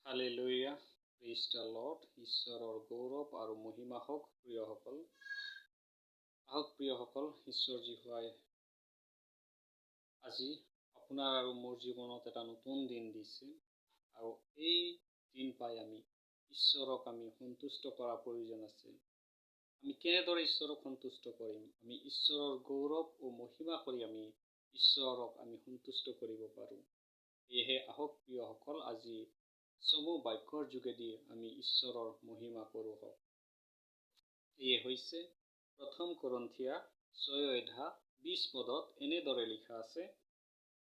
Hallelujah, praise the lord. ঈশ্বৰৰ গৌৰৱ আৰু মহিমা হওক। প্ৰিয়সকল, আহক প্ৰিয়সকল, ঈশ্বৰ যিহোৱাই আজি আপোনাৰ আৰু মোৰ জীৱনত এটা নতুন দিন দিছে আৰু এই দিন পাই আমি ঈশ্বৰক আমি সন্তুষ্ট কৰাৰ প্ৰয়োজন আছে। আমি কেনেদৰে ঈশ্বৰক সন্তুষ্ট কৰিম? আমি ঈশ্বৰৰ গৌৰৱ ও মহিমা কৰি আমি ঈশ্বৰক আমি সন্তুষ্ট কৰিব পাৰোঁ। সেয়েহে আহক প্ৰিয়সকল, আজি চমু বাক্যৰ যোগেদি আমি ঈশ্বৰৰ মহিমা কৰোঁ হওক। এয়ে হৈছে 1 কৰিন্থীয়া 6 অধ্যায় 20 পদত এনেদৰে লিখা আছে,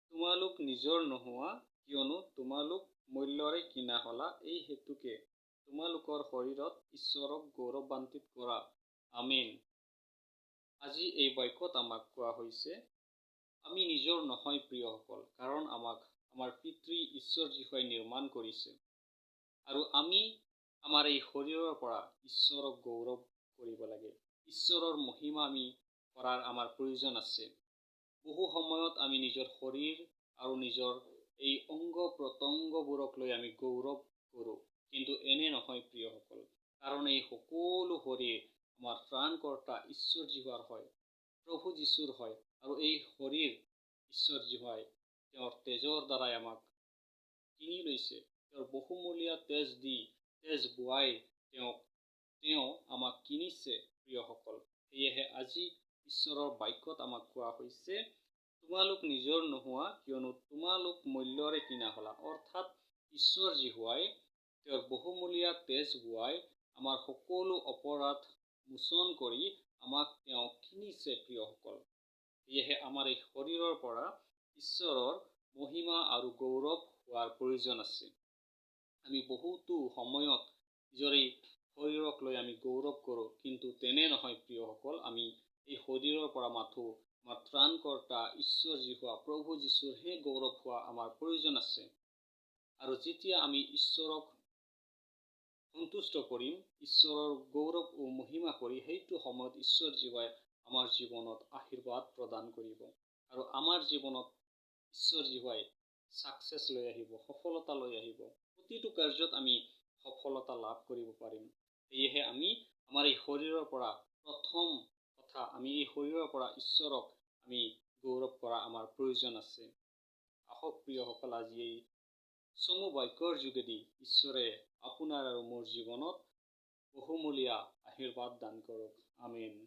"তোমালোক নিজৰ নোহোৱা, কিয়নো তোমালোক মূল্যৰে কিনা হলা। এই হেতুকে তোমালোকৰ শৰীৰত ঈশ্বৰক গৌৰৱান্বিত কৰা।" আমেন। আজি এই বাক্যত আমাক কোৱা হৈছে, আমি নিজৰ নহয় প্ৰিয়সকল, কাৰণ আমাক আমাৰ পিতৃ ঈশ্বৰ যিহোৱাই নিৰ্মাণ কৰিছে আৰু আমি আমাৰ এই শৰীৰৰ পৰা ঈশ্বৰক গৌৰৱ কৰিব লাগে। ঈশ্বৰৰ মহিমা আমি কৰাৰ আমাৰ প্ৰয়োজন আছে। বহু সময়ত আমি নিজৰ শৰীৰ আৰু নিজৰ এই অংগ প্ৰত্যংগবোৰক লৈ আমি গৌৰৱ কৰোঁ, কিন্তু এনে নহয় প্ৰিয়সকল, কাৰণ এই সকলো শৰীৰ আমাৰ ত্ৰাণকৰ্তা ঈশ্বৰ যিহোৱাৰ হয়, প্ৰভু যীশুৰ হয় আৰু এই শৰীৰ ঈশ্বৰ যিহোৱাই তেওঁৰ তেজৰ দ্বাৰাই আমাক কিনি লৈছে। তেওঁৰ বহুমূলীয়া তেজ দি, তেজ বোৱাই তেওঁ আমাক কিনিছে প্ৰিয়সকল। সেয়েহে আজি ঈশ্বৰৰ বাক্যত আমাক কোৱা হৈছে, "তোমালোক নিজৰ নোহোৱা, কিয়নো তোমালোক মূল্যৰে কিনা হলা।" অৰ্থাৎ ঈশ্বৰ যিহোৱাই তেওঁৰ বহুমূলীয়া তেজ বোৱাই আমাৰ সকলো অপৰাধ মোচন কৰি আমাক তেওঁ কিনিছে প্ৰিয়সকল। সেয়েহে আমাৰ এই শৰীৰৰ পৰা ঈশ্বৰৰ মহিমা আৰু গৌৰৱ হোৱাৰ প্ৰয়োজন আছে। আমি বহুতো সময়ত নিজৰ এই শৰীৰক লৈ আমি গৌৰৱ কৰোঁ, কিন্তু তেনে নহয় প্ৰিয়সকল। আমি এই শৰীৰৰ পৰা মাথো আমাৰ ত্ৰাণকৰ্তা ঈশ্বৰ যিহোৱা প্ৰভু যীশুৰহে গৌৰৱ হোৱা আমাৰ প্ৰয়োজন আছে। আৰু যেতিয়া আমি ঈশ্বৰক সন্তুষ্ট কৰিম, ঈশ্বৰৰ গৌৰৱ ও মহিমা কৰি, সেইটো সময়ত ঈশ্বৰ যিহোৱাই আমাৰ জীৱনত আশীৰ্বাদ প্ৰদান কৰিব আৰু আমাৰ জীৱনত ঈশ্বৰ যিহোৱাই ছাকচেছ লৈ আহিব, সফলতা লৈ আহিব। প্ৰতিটো কাৰ্যত আমি সফলতা লাভ কৰিব পাৰিম। সেয়েহে আমি আমাৰ এই শৰীৰৰ পৰা, প্ৰথম কথা, আমি এই শৰীৰৰ পৰা ঈশ্বৰক আমি গৌৰৱ কৰা আমাৰ প্ৰয়োজন আছে। আহক প্ৰিয়সকল, আজি এই চমু বাক্যৰ যোগেদি ঈশ্বৰে আপোনাৰ আৰু মোৰ জীৱনত বহুমূলীয়া আশীৰ্বাদ দান কৰক। আমেন।